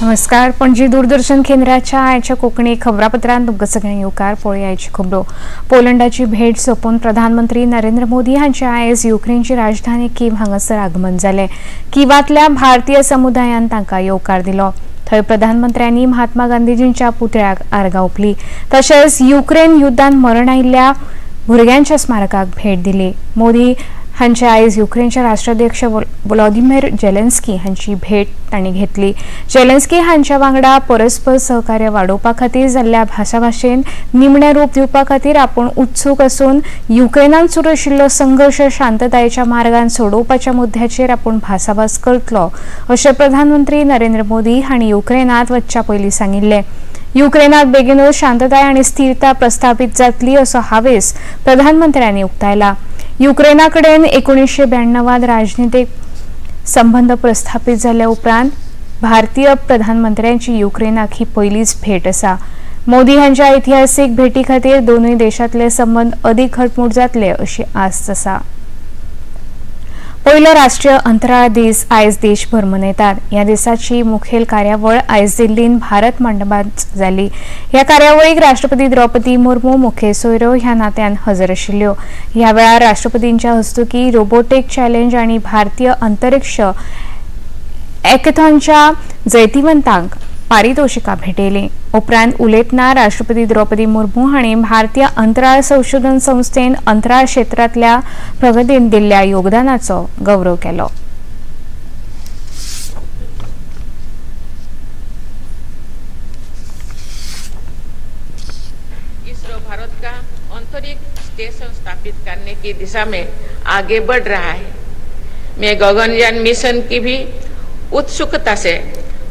नमस्कार, पणजी दूरदर्शन केंद्राच्या आयच्या कोंकणी खबरापत्रांत तुमकां सगळ्यांक येवकार. पळोवया आयच्यो खबरो. पोलंडाची भेट सोंपोवन प्रधानमंत्री नरेंद्र मोदी हांचे आयज युक्रेनची राजधानी कीव हांगासर आगमन जालें. कीवांतल्या भारतीय समुदायान तांकां येवकार दिलो. थंय प्रधानमंत्र्यांनी महात्मा गांधीजींच्या पुतळ्याक आर्गां ओंपली. तशेंच युक्रेन युद्धान मरण आयिल्ल्या भुरग्यांच्या स्मारकाक भेट दिली. मोदी हांचे आयज युक्रेनचे राष्ट्राध्यक्ष व्लादिमीर जेलेन्स्की हांची भेट तांणी घेतली. जेलेन्स्की हांच्या वांगडा परस्पर सहकार्य वाडोवपा खातीर जाल्ल्या भासाभाशेन निमणें रूप दिवपा खातीर आपूण उत्सूक आसून युक्रेनान सुरू आशिल्लो संघर्श शांततायेच्या मार्गान सोडोवपाच्या मुद्द्याचेर आपूण भासाभास करतलो अशें प्रधानमंत्री नरेंद्र मोदी हांणी युक्रेनात वचच्या पयलीं सांगिल्लें. युक्रेनात बेगीनूच शांतताय आनी स्थिरता प्रस्थापीत जातली असो हावेस प्रधानमंत्र्यांनी उक्तायला. युक्रेना कडेन 1992 राजनीतीक संबंध प्रस्थापित जाल्या उपरांत भारतीय प्रधानमंत्र्यांची युक्रेनाक ही पयलीच भेट आसा. मोदी हांच्या इतिहासीक भेटी खातीर दोनूय देशांतले संबंध अदीक घटमूट जातले अशी आस्त आसा. पयलो राष्ट्रीय अंतराळ दीस आयज देशभर मनयतात. ह्या दिसाची मुखेल कार्यावळ आयज दिल्लीन भारत मंडपांत जाली. ह्या कार्यावळीक राष्ट्रपती द्रौपदी मुर्मू मुखेल सोयरो ह्या नात्यान हजर आशिल्ल्यो. ह्या वेळार राष्ट्रपतींच्या हस्तुकी रोबोटीक चॅलेंज आनी भारतीय अंतरिक्ष हॅकेथॉनच्या जैतिवंतांक पारितोषिकां भेटयलीं. उपरांत उलयतना राष्ट्रपती द्रौपदी मुर्मू हांणी भारतीय अंतराळ संशोधन संस्थेन अंतराळ क्षेत्रांतल्या प्रगतीन दिल्ल्या योगदानाचो गौरव केलो. इसरो भारत का अंतरिक्ष स्टेशन स्थापित करने की दिशा में आगे बढ़ रहा है. मैं गगनयान मिशन की भी उत्सुकता से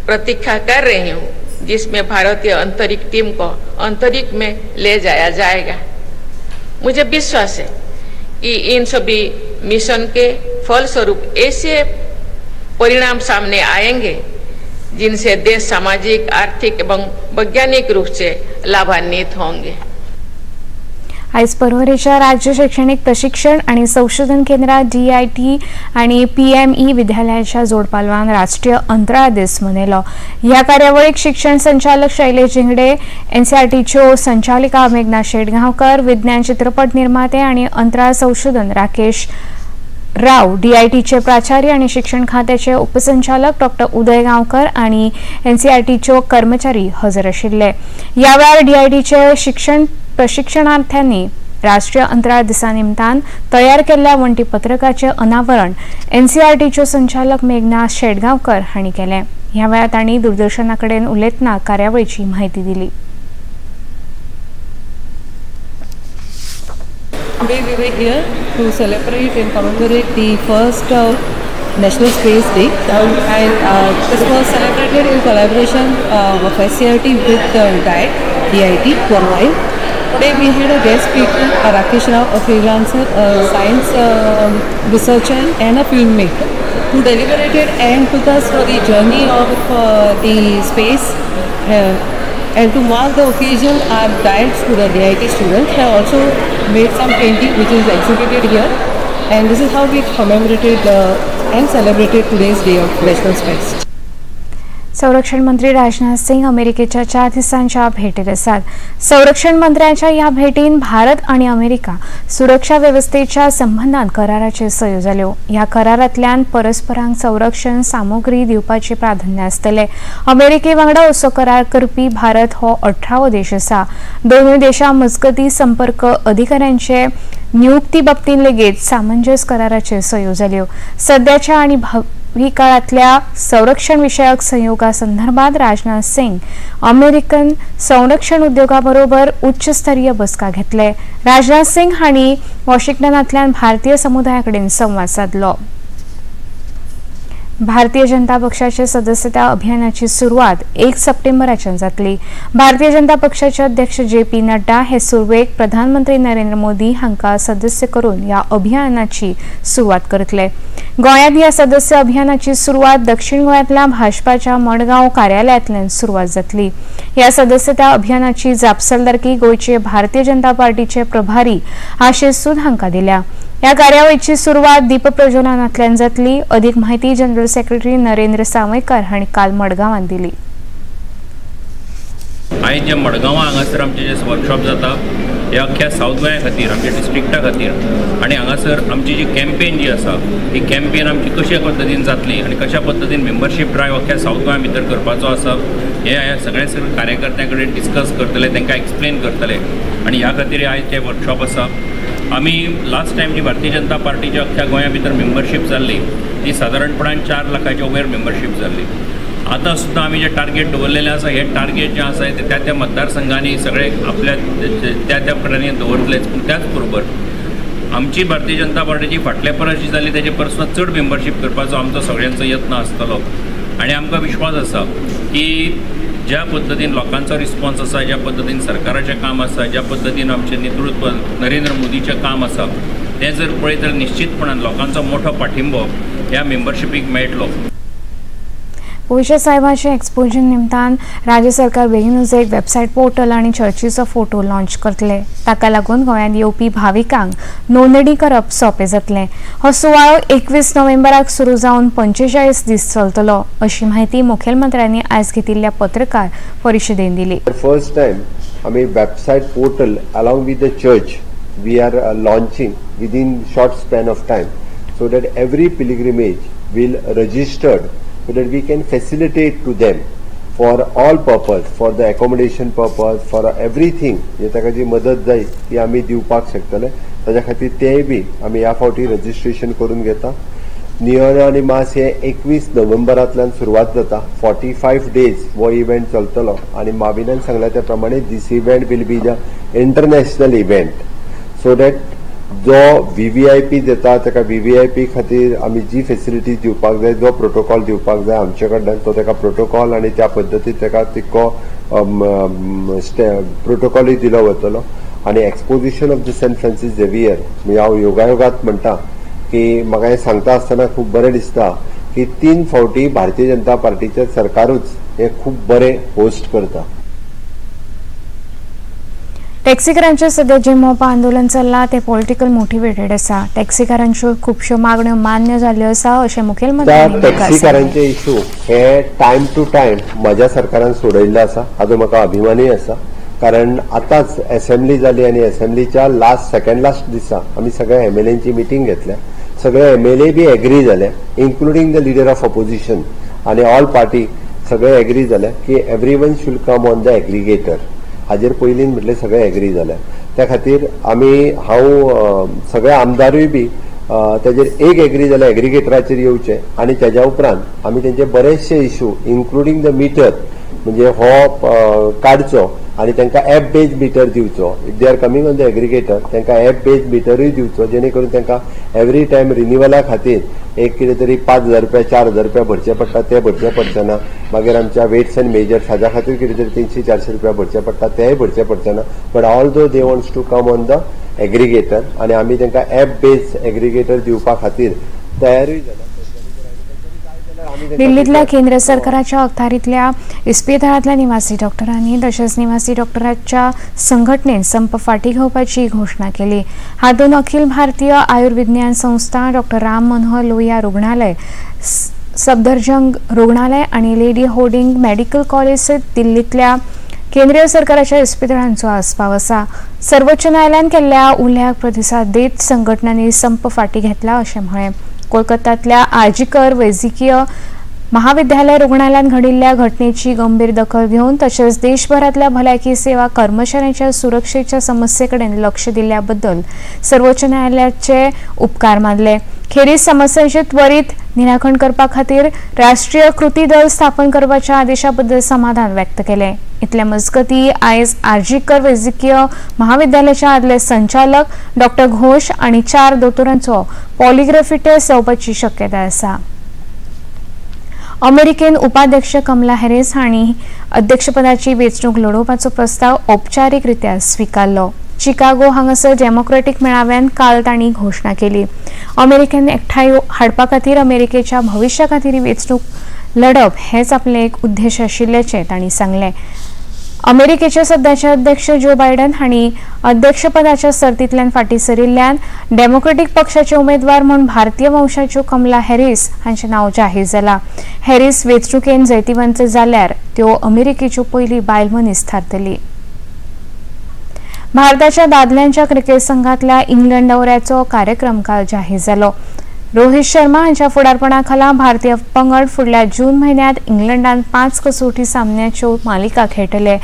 प्रतीक्षा कर रही हूँ, जिसमें भारतीय अंतरिक्ष टीम को अंतरिक्ष में ले जाया जाएगा. मुझे विश्वास है कि इन सभी मिशन के फलस्वरूप ऐसे परिणाम सामने आएंगे जिनसे देश सामाजिक, आर्थिक एवं वैज्ञानिक रूप से लाभान्वित होंगे. आयज पर्वरेच्या राज्य शैक्षणिक प्रशिक्षण आणि संशोधन केंद्रात DIT आणि PME विद्यालयाच्या जोडपालवान राष्ट्रीय अंतराळ दीस मनयलो. ह्या कार्यावळीक शिक्षण संचालक शैलेश झिंगडे, NCERTच्यो संचालिका मेघना शेटगांवकर, विज्ञान चित्रपट निर्माते आणि अंतराळ संशोधन राकेश राव, DITचे प्राचार्य आणि शिक्षण खात्याचे उपसंचालक डॉ उदय गांवकर आणि NCERTच्यो कर्मचारी हजर आशिल्ले. ह्या वेळार DITचे शिक्षण प्रशिक्षणार्थ्यांनी राष्ट्रीय अंतराळ दिसा निमतान तयार केल्ल्या वण्टी पत्रकाचें अनावरण NCERTच्यो संचालक मेघना शेटगांवकर हांणी केलें. ह्या वेळार तांणी दूरदर्शना कडेन उलयतना कार्यावळीची म्हायती दिली. Today we were here to celebrate and commemorate the first National Space Day, and this was celebrated in collaboration of SCERT with DIT Purvai. Today we had a guest speaker, Rakesh Rao, a freelancer, a science researcher and a filmmaker, who deliberated and took us for the journey of the space. And to mark the occasion, our DIT student, DIT students have also made some painting which is exhibited here. And this is how we commemorated and celebrated today's day of National Space. संरक्षण मंत्री राजनाथ सिंग अमेरिकेच्या 4 दिसांच्या भेटीत आसात. संरक्षण मंत्र्यांच्या ह्या भेटीन भारत आणि अमेरिका सुरक्षा वेवस्थेच्या संबंधान कराराचेर सयो जाल्यो. ह्या करारांतल्यान परस्परांक संरक्षण सामुग्री दिवपाचें प्राधान्य आसतलें. अमेरिके वांगडा असो करार करपी भारत हो 18वो देश आसा. दोनूय देशां मजगतीं संपर्क अधिकाऱ्यांचे नियुक्ती बाबतींत लेगीत सामंजस्य कराराचेर सयो जाल्यो. सद्याच्या आनी भावी काळांतल्या संरक्षण विशयक सहयोगा संदर्भात राजनाथ सिंग अमेरिकन संरक्षण उद्योगा बरोबर उच्चस्तरीय बसका घेतले. राजनाथ सिंग हांणी वॉशिंग्टनांतल्यान भारतीय समुदाया कडेन संवाद सादलो. भारतीय जनता पक्षाच्या सदस्यता अभियानाची सुरवात 1 सप्टेंबराच्यान जातली. भारतीय जनता पक्षाचे अध्यक्ष JP Nadda हे सुरवेक प्रधानमंत्री नरेंद्र मोदी हांकां सदस्य करून ह्या अभियानाची सुरवात करतले. गोंयांत ह्या सदस्य अभियानाची सुरवात दक्षिण गोंयांतल्या भाजपाच्या मडगांव कार्यालयांतल्यान सुरवात जातली. ह्या सदस्यता अभियानाची जापसालदारकी गोंयचे भारतीय जनता पार्टीचे प्रभारी आशिष सूद हांकां दिल्या. या कार्यावळीची सुरवात दीपप्रज्वलनांतल्यान जातली. अधिक माहिती जनरल सेक्रेटरी नरेंद्र सावयकर हांणी काल मडगांवांत दिली. आयज जे मडगांवां हांगासर आमचें जे वर्कशॉप जाता हे अख्ख्या सावथ गोंया खातीर, आमच्या डिस्ट्रिक्टा खातीर आनी हांगासर आमची जी कॅम्पेन जी आसा ही कॅम्पेन आमची कशा पद्दतीन जातली आनी कशा पद्दतीन मेंबरशीप ड्रायव्ह अख्ख्या सावथ गोंया भितर करपाचो आसा हे ह्या सगळ्या सगळे कार्यकर्त्यां कडेन डिस्कस करतले, तांकां एक्सप्लेन करतले आनी ह्या खातीर आयज ते वर्कशॉप आसा. आमी लास्ट टायम जी भारतीय जनता पार्टीच्या अख्ख्या गोंया भितर मेंबरशीप जाल्ली ती सादारणपणान 4 लाखाच्या वयर मेंबरशीप जाल्ली. आतां सुद्दां आमी जे टार्गेट दवरलेलें आसा हे टार्गेट जें आसा तें त्या त्या मतदारसंघांनी सगळे आपल्या त्या त्या प्रमाणे दवरतलेच, पूण त्याच बरोबर आमची भारतीय जनता पार्टीची फाटल्या परस जी जाली तेजे परस चड मेंबरशीप करपाचो आमचो सगळ्यांचो यत्न आसतलो आनी आमकां विश्वास आसा की ज्या पद्दतीन लोकांचो रिस्पॉन्स आसा, ज्या पद्दतीन सरकाराचें काम आसा, ज्या पद्दतीन आमचें नेतृत्व नरेंद्र मोदीचें काम आसा तें जर पळयत जाल्यार निश्चितपणान लोकांचो मोठो पाठिंबो ह्या मेंबरशिपीक मेळटलो. पयशे साहेबाचे एक्सपोजर निमतान राज्य सरकार बेगीनूच एक वेबसायट पोर्टल आनी चर्चीचो फोटो लॉन्च करतले. ताका लागून गोंयांत येवपी भाविकांक नोंदणी करप सोंपें जातलें. हो सुवाळो 21 नोव्हेंबराक सुरू जावन 45 दीस चलतलो अशी म्हायती मुखेलमंत्र्यांनी आयज घेतिल्ल्या पत्रकार परिशदेन दिली. फर्स्ट टायम आमी website portal along with the church we are launching within short span of time so that every pilgrimage will registered so that we can facilitate to them for all purpose, for the accommodation purpose, for everything. जे ताका जी मदत जाय ती आमी दिवपाक शकतले. ताज्या खातीर तेंय बी आमी ह्या फावटी रजिस्ट्रेशन करून घेता. नियोना आनी मास हे 21 नोव्हेंबरांतल्यान सुरवात जाता. 45 डेज हो इव्हेंट चलतलो आनी माविनान सांगला त्या प्रमाणे this event will be the international event so that जो VVIP येता ताका VVIP खातीर आमी जी फेसिलिटी दिवपाक जाय, जो प्रोटोकॉल दिवपाक जाय आमचे कडल्यान तो ताका प्रोटोकॉल आनी त्या पद्दतीन ताका तितको प्रोटोकॉलूय दिलो वतलो. आनी exposition of the Saint Francis Xavier म्हणजे हांव योगायोगात म्हणटा की म्हाका हें सांगता आसतना खूब बरें दिसता की 3 फावटी भारतीय जनता पार्टीचें सरकारूच हें खूब बरें होस्ट करता. टॅक्सीकारांचे सध्या जे मोपा आंदोलन चल्लां तें पॉलिटिकल मोटिवेटेड आसा. टॅक्सीकारांच्यो खुबश्यो मागण्यो मान्य जाल्ल्यो आसा अशें मुखेलमंत्र्यांनी टॅक्सीकारांचे इशू हे टायम टू टायम म्हज्या सरकारान सोडयल्ले आसा, हाजो म्हाका अभिमानूय आसा. कारण आतांच एसेंब्ली जाली आनी एसेंब्लीच्या लास्ट सेकंड लास्ट दिसा आमी सगळ्या MLAंची मिटींग घेतल्या. सगळे MLA बी एग्री जाले, including the leader of opposition आनी ऑल पार्टी सगळे एग्री जाले की every one should come on the aggregator. हाजेर पयलीं म्हटलें सगळे एग्री जाले. त्या खातीर आमी हांव सगळे आमदारूय बी ताजेर एक एग्री जाले एग्रिगेटराचेर येवचे आनी तेज्या उपरांत आमी तेंचे बरेचशे इशू इन्क्लुडींग the metre म्हणजे हो काडचो आनी तांकां एप बेज मिटर दिवचो. If they are coming on the aggregator तांकां एप बेज मिटरूय दिवचो जेणे करून तांकां एवरी टायम रिन्युअला खातीर एक कितें तरी 5,000 रुपया 4,000 रुपया भरचे पडटा, ते भरचे पडचे ना. मागीर आमच्या वेट्स एंड मेजर्स हाज्या खातीर कितें तरी 300-400 रुपया भरचे पडटा, तेय भरचे पडचे ना. But although they wants to come on the aggregator आनी आमी तांकां एप बेज एग्रिगेटर दिवपा खातीर तयारूय जाला. दिल्लीतल्या केंद्र सरकाराच्या अखत्यारीतल्या इस्पितळांतल्या निवासी डॉक्टरांनी तशेंच निवासी डॉक्टरांच्या संघटनेन संप फाटी घेवपाची घोशणा केली. हातूंत अखिल भारतीय आयुर्विज्ञान संस्था, डॉक्टर राम मनोहर लोहिया रुग्णालय, सफदरजंग रुग्णालय आनी लेडी होर्डिंग मेडिकल कॉलेज सयत दिल्लीतल्या केंद्रीय सरकाराच्या इस्पितळांचो आस्पाव आसा. सर्वोच्च न्यायालयान केल्ल्या उल्याक प्रतिसाद दीत संघटनांनी संप फाटी घेतला अशें म्हळें. कोलकातातल्या आरजीकर वैजकीय महाविद्यालय रुग्णालयात घडिल्ल्या घटनेची गंभीर दखल घेवन तशेंच देशभरातल्या भलायकी सेवा कर्मचाऱ्यांच्या सुरक्षेच्या समस्येकडेन लक्ष दिल्ल्याबद्दल सर्वोच्च न्यायालयाचे उपकार मानले. खेरीज समस्यांचे त्वरित निराकरण करपा खातीर राष्ट्रीय कृती दल स्थापन करपाच्या आदेशाबद्दल समाधान व्यक्त केले. इतले मजगती आयज आरजीकर वैजकीय महाविद्यालयाच्या आदले संचालक डॉक्टर घोष आणि 4 दोतोरांचो पॉलिग्राफी टेस्ट जावपाची शक्यता आसा. अमेरिकेन उपाध्यक्ष कमला हॅरिस हांणी अध्यक्षपदाची वेंचणूक लढोवपाचो प्रस्ताव औपचारीकरित्या स्विकारलो. चिकागो हांगासर डेमोक्रॅटिक मेळाव्यान काल तांणी घोशणा केली. अमेरिकेन एकठांय हाडपा खातीर अमेरिकेच्या भविश्या खातीर वेंचणूक लढप हेच आपले एक उद्देश आशिल्ल्याचें तांणी सांगलें. अमेरिकेचे सध्याचे अध्यक्ष जो बायडन हांणी अध्यक्षपदाच्या सर्तींतल्यान फाटीं सरिल्ल्यान डेमोक्रेटीक पक्षाचे उमेदवार म्हूण भारतीय वंशाच्यो कमला हॅरीस हांचें नांव जाहीर जाला. हॅरीस वेंचणुकेन जैतिवंत जाल्यार त्यो अमेरिकेच्यो पयली बायल मनीस थारतली. भारताच्या दादल्यांच्या क्रिकेट संघातल्या इंग्लंड दौऱ्याचो कार्यक्रम काल जाहीर जालो. रोहित शर्मा हांच्या फुडारपणाखाला भारतीय पंगड फुडल्या जून म्हयन्यांत इंग्लंडान 5 कसोटी सामन्याच्यो मालिका खेळटले.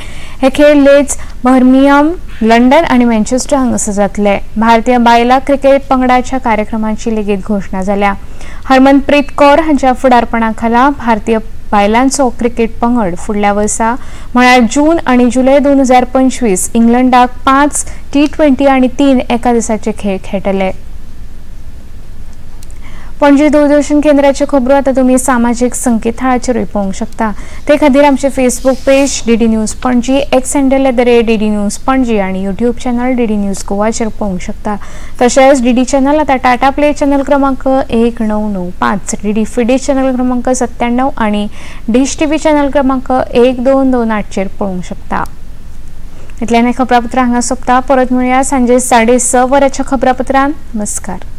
हे खेळ लेज, बर्मिंगहम, लंडन आनी मँचेस्टर हांगासर जातले. भारतीय बायलां क्रिकेट पंगडाच्या कार्यक्रमाची लेगीत घोशणा जाल्या. हरमनप्रीत कौर हांच्या फुडारपणाखाला भारतीय बायलांचो क्रिकेट पंगड फुडल्या वर्सा म्हळ्यार जून आनी जुलय 2025 इंग्लंडाक 5 T20 आनी 3 एका दिसाचे खेळ खेळटले. पणजी दूरदर्शन केंद्राच्यो खबरो आतां तुमी सामाजीक संकेतथळाचेरूय पळोवंक शकता. ते खातीर आमचे Facebook page DD news Panaji, X handle @DD news Panaji आनी यूट्यूब चॅनल DD news गोवाचेर पळोवंक शकता. तशेंच DD channel आतां टाटा प्ले चॅनल क्रमांक 1995, DD फिडी चॅनल क्रमांक 97 आनी डिश TV channel क्रमांक 1228चेर पळोवंक शकता. इतल्यान हें खबरापत्र हांगा सोंपता. परत मेळया सांजे 6:30 वरांच्या खबरापत्रान. नमस्कार.